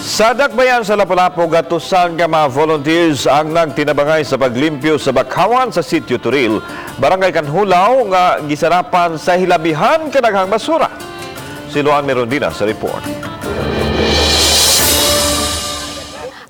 Sa Dakbayan sa Lapu-Lapu, gatusan ka mga volunteers ang nagtinabangay sa paglimpyo sa bakhawan sa Sitio Turil, Barangay Canjulao, nga gisarapan sa hilabihan kadaghang basura. Si Luan Merondina sa report.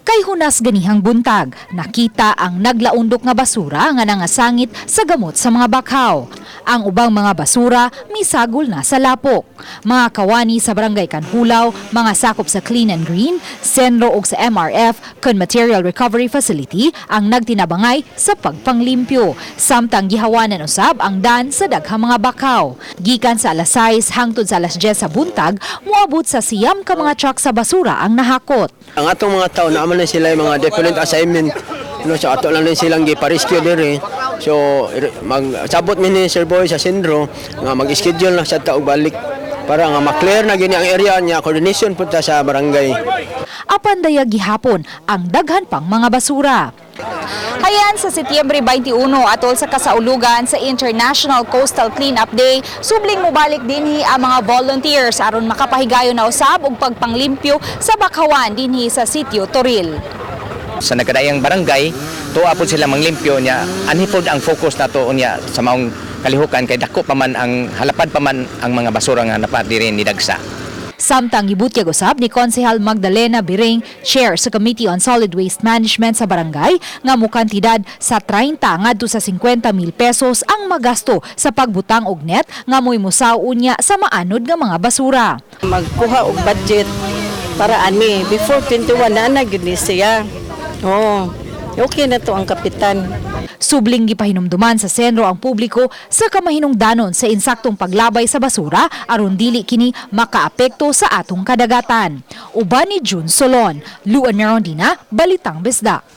Kay hunas ganihang buntag, nakita ang naglaundok nga basura nga nangasangit sa gamot sa mga bakhaw. Ang ubang mga basura misagol na sa lapok. Mga kawani sa Barangay Canjulao, mga sakop sa Clean and Green, Senro ug sa MRF, kun Material Recovery Facility ang nagtinabangay sa pagpanglimpyo. Samtang gihawanan usab ang dan sa daghang mga bakhaw. Gikan sa alas 6 hangtod sa alas 10 sa buntag, moabot sa 9 ka mga truck sa basura ang nahakot. Ang atong mga tao naa man na sila yung mga different assignment. No, so ato lang din silang gipa-rescue diri. So magsabot mi ni Sir Boy sa Sendro nga mag-schedule na sa ta og balik para nga ma-clear na gini ang area niya, coordination pud ta sa barangay. Apan dayag gihapon ang daghan pang mga basura. Hayan sa Setyembre 21 atol sa kasaulugan sa International Coastal Cleanup Day, subling mobalik dinhi ang mga volunteers aron makapahigayon na usab og pagpanglimpyo sa bakhawan dinhi sa Sitio Toril. Sa nagkadaiyang barangay, tuwa po sila manglimpyo niya. Anhi pod ang focus nato unya sa maong kalihukan kay dako pa man ang halapad pa man ang mga basura nga napat diri ni dagsa. Samtang gibutyag usab ni Konsehal Magdalena Biring, chair sa Committee on Solid Waste Management sa barangay, nga mukantidad sa 30 ngadto sa 50 mil pesos ang magasto sa pagbutang og net nga mo'y musaw unya sa maanod nga mga basura. Magkuha og budget para ani before 21 na na gyud ni siya. Oh, okay na to ang kapitan. Subling gipahinumduman sa Senro ang publiko sa kamahinungdanon sa insaktong paglabay sa basura aron dili kini makaapekto sa atong kadagatan. Uban ni June Solon, Luan Merondina, Balitang Bisdak.